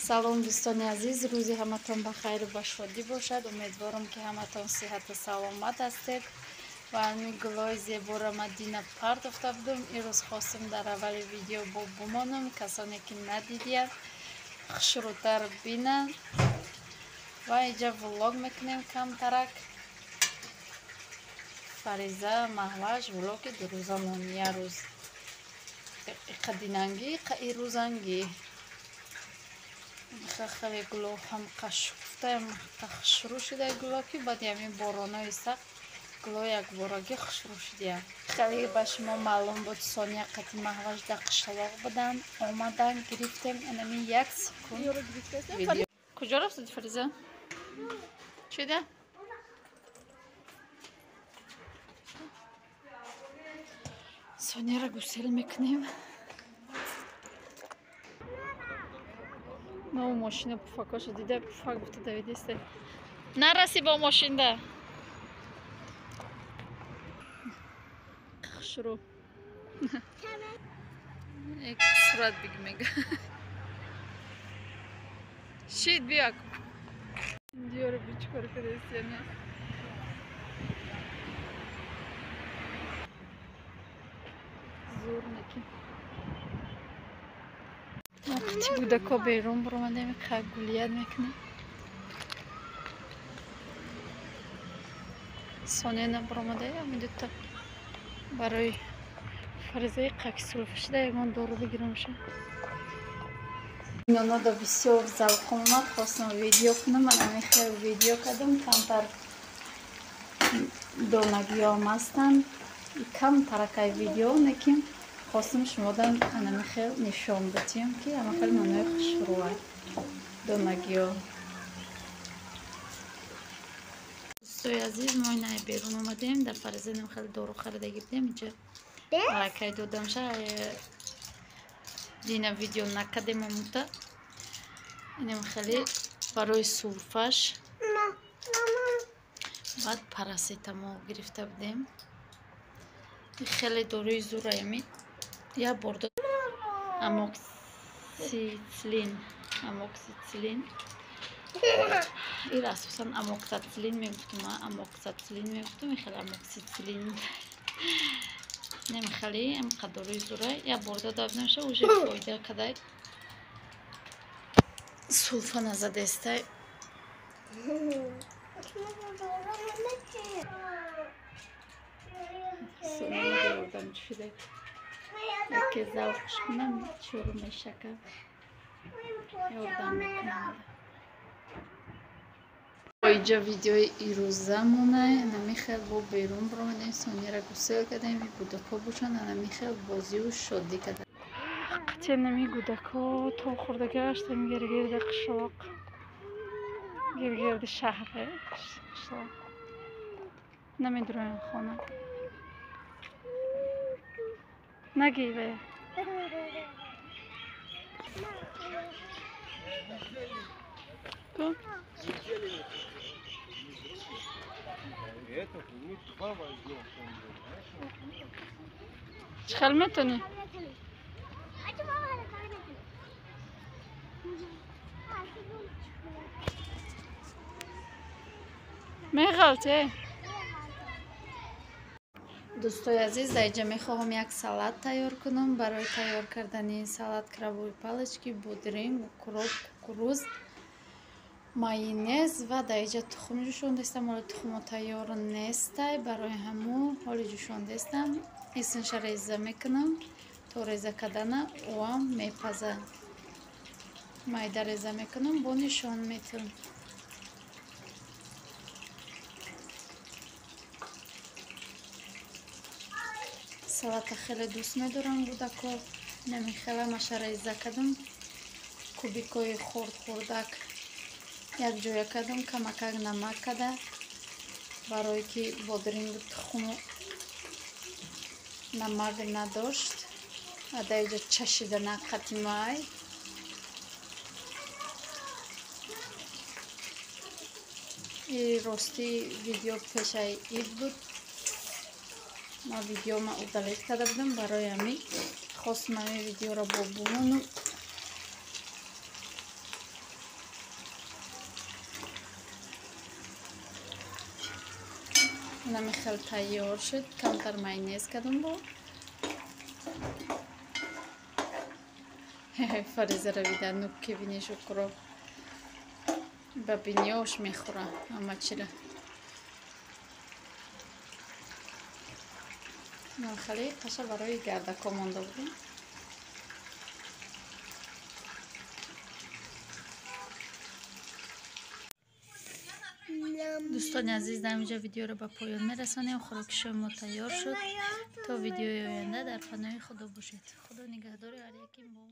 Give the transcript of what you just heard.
Салом дӯстони азиз, рӯзи ҳаматон ба хайру ба шодӣ бошад. Умедворам, ки ҳаматон сиҳату саломат ҳастед. Ва ҳамин гулҳои зеборо ман дина партофта будам. Имрӯз хостам дар аввали видео бо бумонам, касоне ки надидиянд, хушрӯтар бинанд. Ва инҷа влог мекунем камтарак. Фариза, Маҳваш, влоги дурӯзамон, як рӯз иқа динангӣ, иқа ирӯзангӣ. Хеле гуло ҳам шукуфта, хушрӯ шуда гуло, ки баъди ҳамин боронои сахт гуло якборагӣ хушрӯ шудиянд. Хеле ба шумо маълум буд, Сония қати Маҳваш дар қишлоқ буданд, омадан гирифтем анами як секунд видео. Куҷо рафтуди, Фариза? Чида? Сонияро гусел мекунем. Нову мошина пуфакоша дида, пуфак гуфта давидисте. Нараси бо мошинда. Хушрӯ. Як сурат биги мега. Шид бияк. Диёро би чӣ кор кардастияна. Зур неки. Вақти кӯдако берун баромадем, гулият мекунем. Сония набаромада, ами дута барои Фаризаи қаки сулфа шуда ягон дору бигирамша. Нонода бисёр завқом омад, хостам видео кунам, ман ами хел видео кардам, камтар донагиём ҳастанд, камтаракай видео, лекин хостам шумодан анами хел нишон бидиҳам, ки ама хел нонои хушрӯа донагиё. Дӯстои азиз, мо инаи берун омадем, дар Фаризанам хеле дору харида гирдем, инҷа аллакай додамша, дина видео накардем омӯта. Инам хеле барои сулфаш баъд парасетамол гирифта будем. Хеле доруи зураями як бор дод. Амоксициллин, амоксициллин. Ир асосан амоксациллин мегуфтум, амоксациллин мегуфтум, хеле амоксициллин. Немхеле амқа доруи зура як бор дода будамша, уже фоида кадай. Сулфа назадестай. Ёрдам чида. Яке завқш кунам, чору мешака. Ёрдам мекунам. Иҷа видеои ирӯзамона, намихел бо берун баромадем, Сонияро гусел кардем, гудако бошанд, намихел бозию шодӣ кардем. Қати нами гудако то хӯрда гаштем гиргирди қишлоқ, гиргирди шаҳр, қишлоқ. Намедуроем хона. Нагӣ ве. Чӣ хел метонӣ? Меғалте. Дӯстои азиз, дар инҷа мехоҳам як салат тайёр кунам. Барои тайёр кардани ин салат крабовые палочки, бодринг, укроп, кукуруз, майонез ва дар инҷа тухм ҷӯшондастам. Ҳоло тухмо тайёр нестай, барои ҳамун ҳоли ҷӯшондастам. Исмша реза мекунам, то реза кардана ӯам мепаза. Майда реза мекунам, бо нишон метам. Салата хеле дӯст медорам гудако. Намихела маша реза кардам, кубикои хурд-хурдак якҷоя кардам, камакак намак када, барое ки бодрингу тухму намак надошт. Дар инҷа чашидана қатимай. И рости видео пешаи ид буд. Ма видеома удалить карда будам, барои ҳамин хостам ҳамин видеоро бо бумону. Инами хел тайёр шуд. Камтар майонез кардам бо. Фариза равида нукки биниш укроп. Ба биниёш мехӯра ҳама чира. Хеле қаша барои гардако монда будем. Дӯстони азиз, дар инҷо видеоро ба поён мерасонем. Хӯроки шоми мо тайёр шуд. То видеои оянда дар паноҳи Худо бошед. Худо нигаҳдори ҳар яки мо.